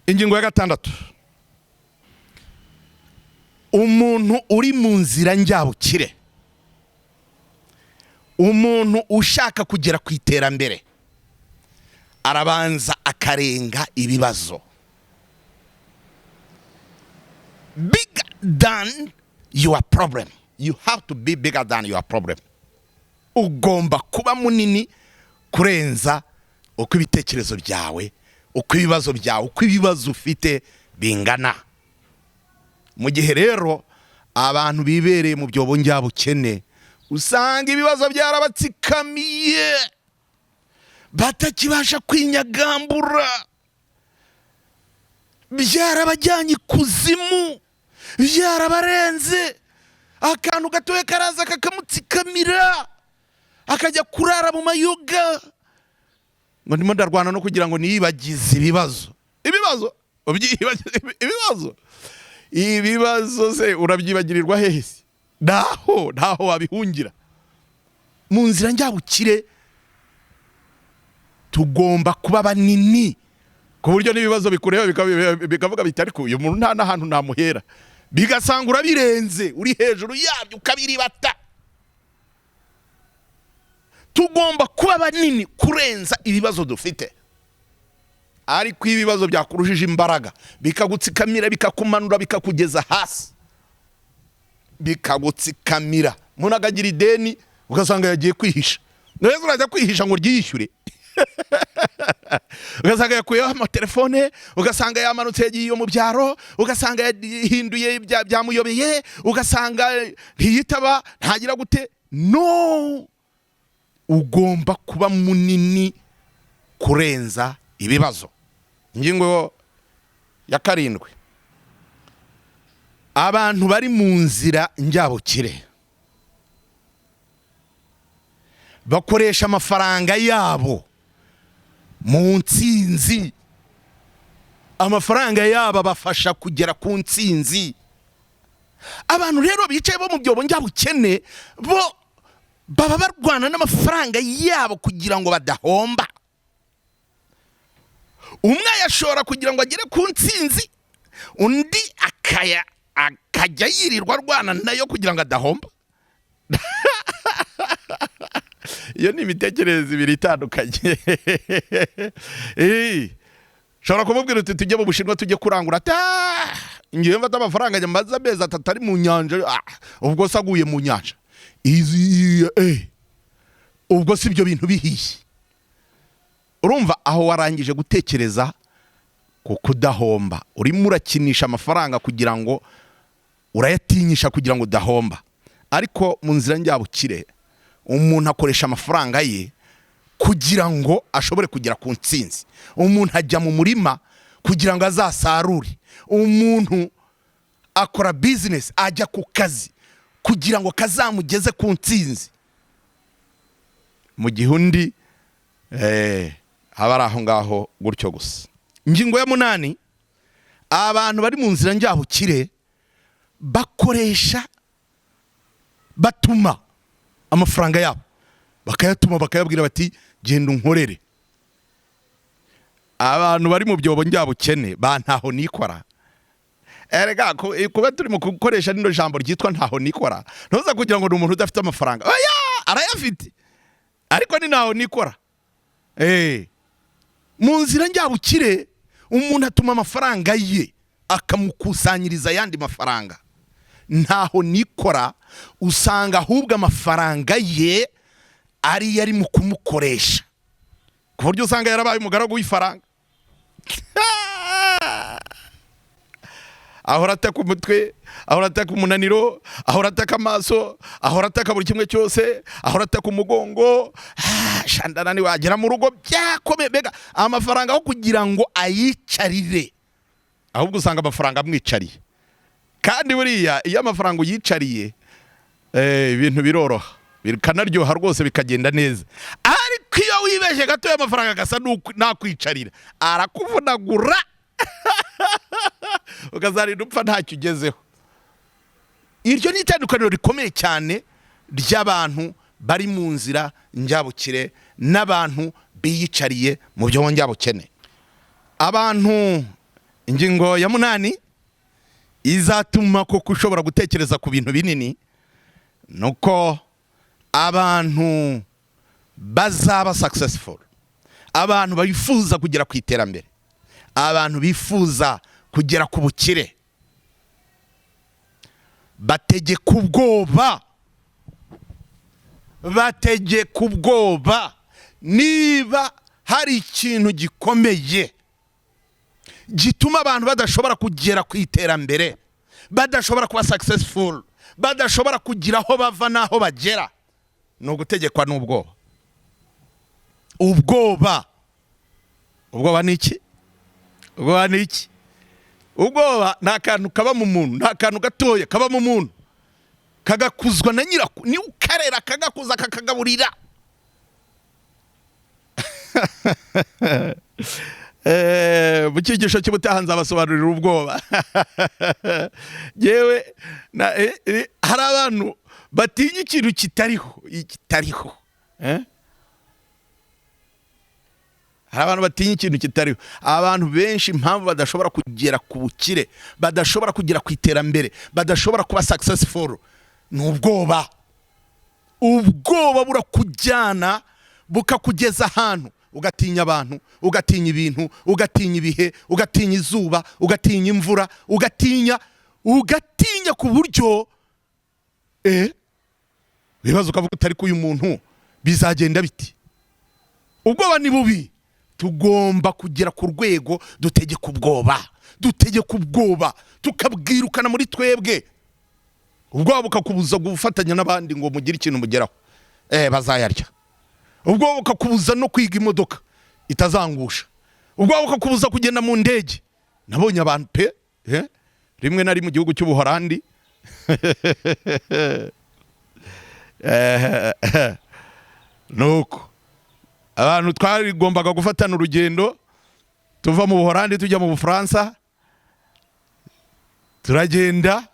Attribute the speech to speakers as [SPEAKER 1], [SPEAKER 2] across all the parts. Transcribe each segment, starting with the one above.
[SPEAKER 1] Ingingo ya gatandatu: umuntu uri mu nzira njyabukire, umuntu ushaka kugera ku iterambere, arabanza akarenga ibibazo. Bigger than your problem. You have to be bigger than your problem. Ugomba kuba munini kurenza uko ibitekerezo byawe, uko ibibazo byawe, uko ibibazo ufite bingana. Mu gihe rero abantu bibereye mu byobo njyabukene, usanga ibibazo byarabatsikamiye, batakibasha kwinyagambura, byarabajyanye ikuzimu, byarabarenze. Akantu gatoya karaza kakamutsikamira, akajya kurara mu mayoga, ngo ndimo ndarwana no kugira ngo niyibagize ibibazo. Ibibazo ubyibagize? Ibibazo, ibibazo se urabyibagirirwa hehe se? Ntaho wabihungira. Mu nzira njyabukire tugomba kuba banini ku buryo n'ibibazo bikureba bikavuga biti: "Ariko uyu muntu nta n'ahantu namuhera." Bigasanga urabirenze, uri hejuru yabyo, ukabiribata. Tugomba kuba banini kurenza ibibazo dufite. Ariko iyo ibibazo byakurushije imbaraga, bikagutsikamira, bikakumanura, bikakugeza hasi, bikagutsikamira, umuntu akagira ideni, ugasanga yagiye kwihisha. Neza urajya kwihisha ngo ryiyishyure, ugasanga yakuyeho amatelefone, ugasanga yamanutse yagiye iyo mu byaro, ugasanga yahinduye, byamuyobeye, ugasanga ntiyitaba, ntagira gute. No ugomba kuba munini kurenza ibibazo. Ingingo ya karindwi: abantu bari mu nzira njyabukire bakoresha amafaranga yabo mu ntsinzi. Amafaranga yabo abafasha kugera ku ntsinzi. Abantu rero bicaye bo mu byobo njyabukene, bo baba barwana n'amafaranga yabo kugira ngo badahomba. Umwe ayashora kugira ngo agere ku ntsinzi, undi akajya yirirwa arwana nayo kugira ngo adahomba. Iyo ni imitekerereze ibiri itandukanye. Ushobora kumubwira uti: "Tujye mu Bushinwa, tujye kurangura." Ati: "Ah, ngiye mfata amafaranga njya maze amezi 3 ari mu nyanja. Ah, ubwo se aguye mu nyanja izi, ubwo si ibyo bintu bihiye?" Urumva aho warangije gutekereza ku kudahomba, urimo urakinisha amafaranga kugira ngo urayatinyisha kugira ngo udahomba. Ariko mu nzira njyabukire, umuntu akoresha amafaranga ye kugira ngo ashobore kugera ku ntsinzi. Umuntu ajya mu murima kugira ngo azasarure. Umuntu akora bizinesi, ajya ku kazi kugira ngo kazamugeze ku ntsinzi, mu gihe undi aba ari aho ngaho gutyo gusa. Ingingo ya munani: abantu bari mu nzira njyabukire bakoresha, batuma amafaranga yabo, bakayatuma, bakayabwira bati: "Genda unkorere." Abantu bari mu byobo njyabukene ba ntaho nikora, erega kuba turi mu gukoresha rino jambo ryitwa ntaho nikora, ntuza kugira ngo ni umuntu udafite amafaranga. Oya, arayafite, ariko ni ntaho nikora. Mu nzira njyabukire umuntu atuma amafaranga ye, akamukusanyiriza ayandi mafaranga. Ntaho nikora usanga ahubwo amafaranga ye ariyo ari mu kumukoresha, ku buryo usanga yarabaye umugaragu w'ifaranga. Ahora ataka umutwe, ahora ataka umunaniro, ahora ataka amaso, ahora ataka buri kimwe cyose, ahora ataka umugongo. Ah, shandana wagera mu rugo byakomeye. Mbega amafaranga aho kugira ngo ayicarire, ahubwo usanga amafaranga amwicariye. Kandi buriya iyo amafaranga uyicariye, ibintu biroroha, bikanaryoha rwose, bikagenda neza. Ariko iyo wibeshye gatoya, amafaranga agasa n'akwicarira, arakuvunagura, ukazarinda upfa ntacyo ugezeho. Iryo ni itandukaniro rikomeye cyane ry'abantu bari mu nzira njyabukire n'abantu biyicariye mu byo njyabukene. Abantu Ingingo ya munani izatuma koko ushobora gutekereza ku bintu binini ni uko abantu bazaba successful, abantu bifuza kugera ku iterambere, abantu bifuza kugera ku bukire, bategeka ubwoba. Bategeka ubwoba. Niba hari ikintu gikomeye gituma abantu badashobora kugera ku iterambere, badashobora kuba successful, badashobora kugira aho bava n'aho bagera, ni ugutegekwa n'ubwoba. Ubwoba, ubwoba ni iki? Ubwoba ni iki? Ubwoba ni akantu kaba mu muntu, ni akantu gatoya kaba mu muntu, kagakuzwa na nyirako, niwe ukarera, kagakuza, kakagaburira. Mu cyigisho cy'ubutaha nzabasobanurira ubwoba. Yewe, hari abantu batinya ikintu kitariho, kitariho, eh? Hari abantu batinya ikintu kitariho. Abantu benshi, impamvu badashobora kugera ku bukire, badashobora kugera ku iterambere, badashobora kuba successful, ni ubwoba. Ubwoba burakujyana, bukakugeza ahantu ugatinya abantu, ugatinya ibintu, ugatinya ibihe, ugatinya izuba, ugatinya imvura, ugatinya, ugatinya ku buryo ibibazo ukavuga utari ko uyu muntu bizagenda biti. Ubwoba ni bubi. Tugomba kugera ku rwego dutegeka ubwoba, dutegeka ubwoba, tukabwirukana muri twebwe. Ubwoba bukakubuza gufatanya n'abandi ngo mugire ikintu mugeraho, bazayarya. Ubwoba bukakubuza no kwiga imodoka itazangusha. Ubwoba bukakubuza kugenda mu ndege. Nabonye abantu pe, rimwe nari mu gihugu cy'Ubuholandi, nuko abantu twagombaga gufatana urugendo tuva mu Buholandi tujya mu Bufaransa, turagenda,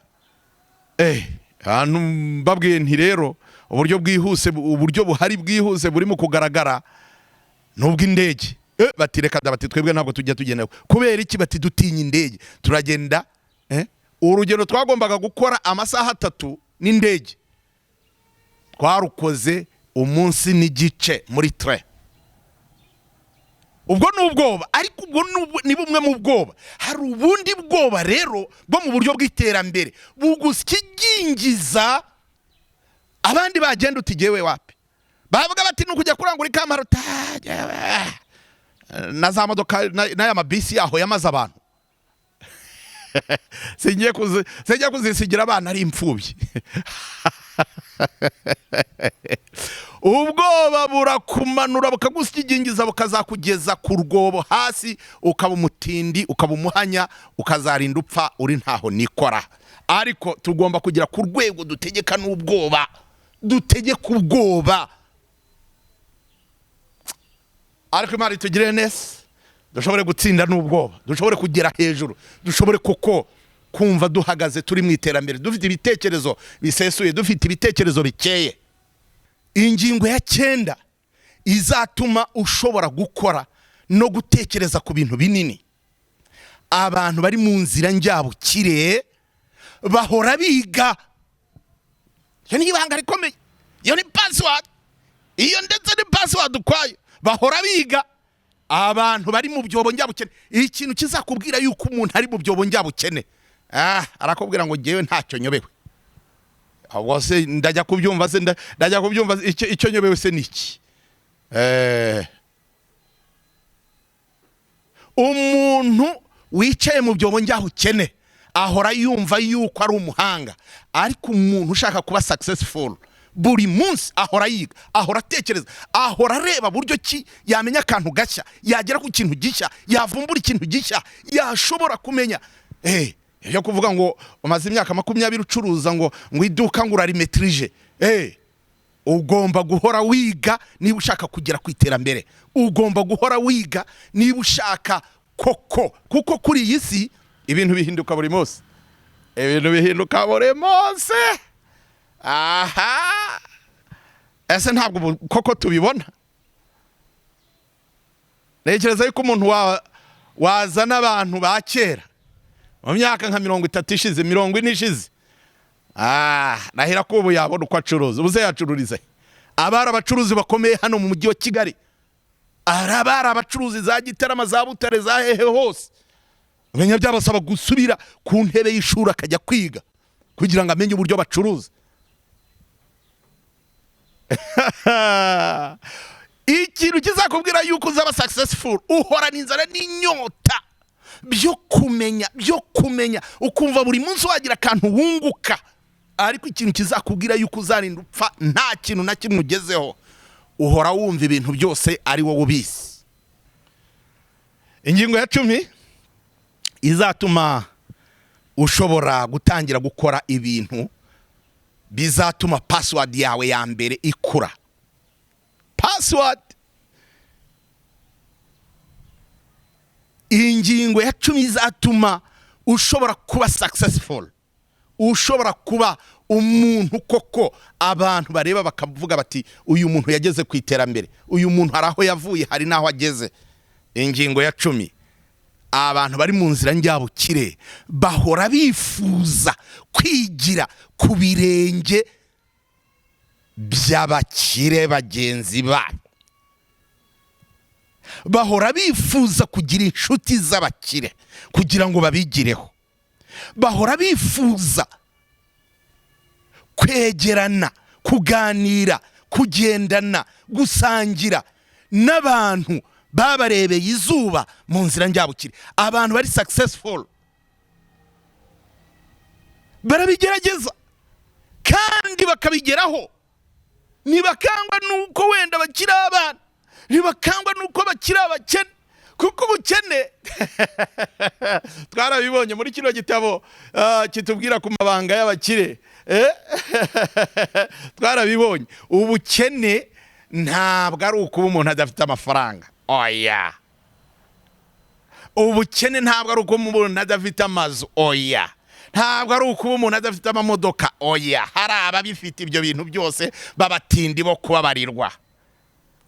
[SPEAKER 1] abantu mbabwiye nti: "Rero uburyo bwihuse, uburyo buhari bwihuse burimo kugaragara n'ubw'indege." Bati: "Reka da." Bati: "Twebwe ntabwo tujya tugenda." "Kubera iki?" Bati: "Dutinya indege." Turagenda, urugendo twagombaga gukora amasaha 3 n'indege, twarukoze umunsi n'igice muri train. Ubwo ni ubwoba, ariko ubwo ni bumwe mu bwoba. Hari ubundi bwoba rero bwo mu buryo bw'iterambere bugusigingiza. Abandi bagenda, uti: "Jyewe wapi." Bavuga bati: "Ni ukujya kurangura ikampara," na za modoka n'aya mabisi yaho yamaze abantu, singiye kuzisigira abana ari imfubyi. Ubwoba burakumanura, bukagusigingiza, bukazakugeza ku rwobo hasi, ukaba umutindi, ukaba umuhanya, ukazarinda upfa uri ntaho nikora. Ariko tugomba kugera ku rwego dutegeka n'ubwoba, dutegeka ubwoba. Ariko Imana itugirire neza, dushobore gutsinda n'ubwoba, dushobore kugera hejuru, dushobore koko kumva duhagaze, turi mu iterambere, dufite ibitekerezo bisesuye, dufite ibitekerezo bikeye. Ingingo ya cyenda izatuma ushobora gukora no gutekereza ku bintu binini: abantu bari mu nzira njyabukire bahora biga. Iyo ni ibanga rikomeye, iyo ni password, iyo ndetse ni password ukwayo. Bahora biga. Abantu bari mu byobo njyabukene, ikintu kizakubwira yuko umuntu ari mu byobo njyabukene, arakubwira ngo: "Ngewe ntacyo nyobewe." Ahubwo se ndajya kubyumva se, ndajya kubyumva icyo nyobewe se ni iki? Umuntu wicaye mu byobo njyabukene ahora yumva yuko ari umuhanga, ariko umuntu ushaka kuba successful buri munsi ahora yiga, ahora atekereza, ahora areba buryo ki yamenya akantu gashya, yagera ku kintu gishya, yavumbura ikintu gishya, yashobora kumenya. Ibyo kuvuga ngo umaze imyaka 20 ucuruza, ngo iduka ngo urarimetirije, ugomba guhora wiga niba ushaka kugera ku iterambere. Ugomba guhora wiga niba ushaka koko, kuko kuri iyi si ibintu bihinduka buri munsi, ibintu bihinduka buri munsi. Aha ese ntabwo ubu koko tubibona? Ntekereza yuko umuntu Wazana abantu ba kera mu myaka nka 30 ishize, 40 ishize, nahera ko ubu yabona uko acuruza. Ubu se yacururize? Abari abacuruzi bakomeye hano mu mujyi wa Kigali, abari abacuruzi za Gitarama, za Butare, za hehe hose, umenya byabasaba gusubira ku ntebe y'ishuri akajya kwiga kugira ngo amenye uburyo bacuruza. Ikintu kizakubwira yuko uzaba successful, uhorana inzara n'inyota byo kumenya, byo kumenya, ukumva buri munsi wagira akantu wunguka. Ariko ikintu kizakubwira yuko uzarinda upfa nta kintu na kimwe ugezeho, uhora wumva ibintu byose ari wowe ubizi. Ingingo ya 10 izatuma ushobora gutangira gukora ibintu bizatuma password yawe ya mbere ikura. Password, ingingo ya 10 izatuma ushobora kuba successful, ushobora kuba umuntu koko abantu bareba bakavuga bati uyu muntu yageze ku iterambere, uyu muntu hari aho yavuye, hari n'aho ageze. Ingingo ya 10, abantu bari mu nzira njyabukire bahora bifuza kwigira ku birenge by'abakire bagenzi babo, bahora bifuza kugira inshuti z'abakire kugira ngo babigireho, bahora bifuza kwegerana, kuganira, kugendana, gusangira n'abantu babarebeye izuba mu nzira njyabukire. Abantu bari successful barabigerageza kandi bakabigeraho. Ntibakangwa nuko wenda bakiri abana, ntibakangwa nuko bakiri abakene, kuko ubukene twarabibonye muri kino gitabo kitubwira ku mabanga y'abakire. Twarabibonye, ubukene ntabwo ari ukuba umuntu adafite amafaranga, oya. Ubukene ntabwo ari ukuba umuntu adafite amazu, oya. Ntabwo ari ukuba umuntu adafite amamodoka, oya. Hari ababifite ibyo bintu byose babatindi bo kubabarirwa.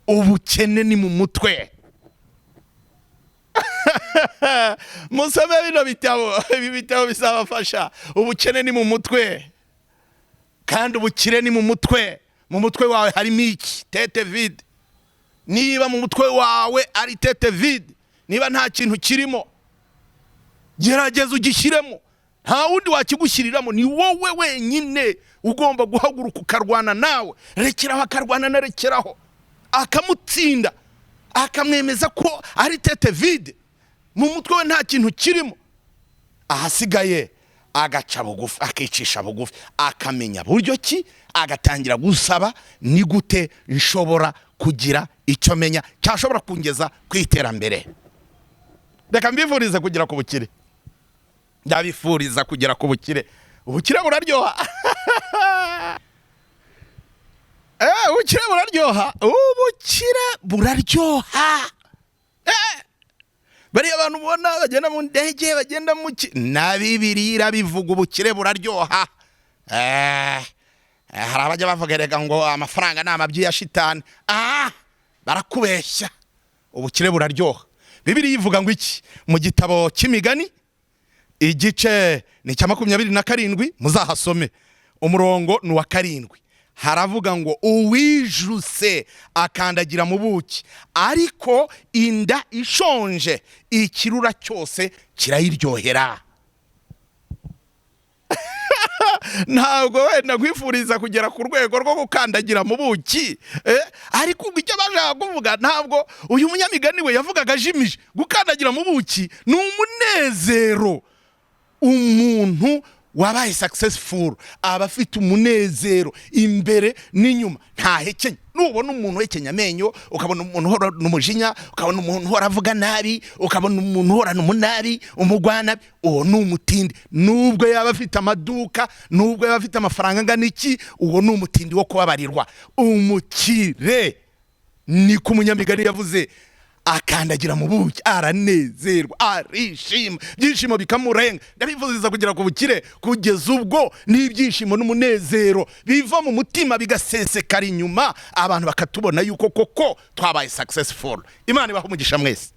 [SPEAKER 1] Ubukene ni mu mutwe. Musome bino bitabo, ibi bitabo bizabafasha. Ubukene ni mu mutwe, kandi ubukire ni mu mutwe. Mu mutwe wawe harimo iki? Tête vide. Niba mu mutwe wawe ari tête vide, niba nta kintu kirimo, gerageza ugishyiremo. Nta wundi wakigushyiriramo, ni wowe wenyine ugomba guhaguruka ukarwana nawe. Rekeraho, akarwana na rekeraho, akamutsinda, akamwemeza ko ari tête vide, mu mutwe we nta kintu kirimo. Ahasigaye agaca bugufi, akicisha bugufi, akamenya buryo ki agatangira gusaba, ni gute nshobora kugira icyo menya cyashobora kungeza ku iterambere. Reka mbifurize kugera ku bukire, ndabifuriza kugera ku bukire. Ubukire buraryoha. Ubukire buraryoha, ubukire buraryoha. Bariya abantu ubona bagenda mu ndege, bagenda mu ki, na Bibiliya irabivuga, ubukire buraryoha. Hari abajya bavuga rega ngo amafaranga ni amabyi ya shitani. Barakubeshya, ubukire buraryoha. Bibiliya ivuga ngo iki? Mu gitabo cy'Imigani igice ni icya 27, muzahasome, umurongo ni uwa 7. Haravuga ngo uwijuse akandagira mu buki, ariko inda ishonje ikirura cyose kirayiryohera. Ntabwo wenda nkwifuriza kugera ku rwego rwo gukandagira mu buki, ariko ubwo icyo bashaka kuvuga, ntabwo uyu munyamigani we yavugaga ajimije. Gukandagira mu buki ni umunezero. Umuntu wabaye successful aba afite umunezero imbere n'inyuma, ntahekenya. Nubona umuntu uhekenya amenyo, ukabona umuntu uhorana umujinya, ukabona umuntu uhora avuga nabi, ukabona umuntu uhorana umunabi, umugwanabi, uwo ni umutindi. Nubwo yaba afite amaduka, nubwo yaba afite amafaranga angana iki, uwo ni umutindi wo kubabarirwa. Umukire ni ko umunyamigani yavuze, akandagira mu buki, aranezerwa, arishima, ibyishimo bikamurenga. Ndabifuriza kugera ku bukire kugeza ubwo n'ibyishimo n'umunezero biva mu mutima bigasesekara inyuma, abantu bakatubona yuko koko twabaye successful. Imana ibahe umugisha mwese.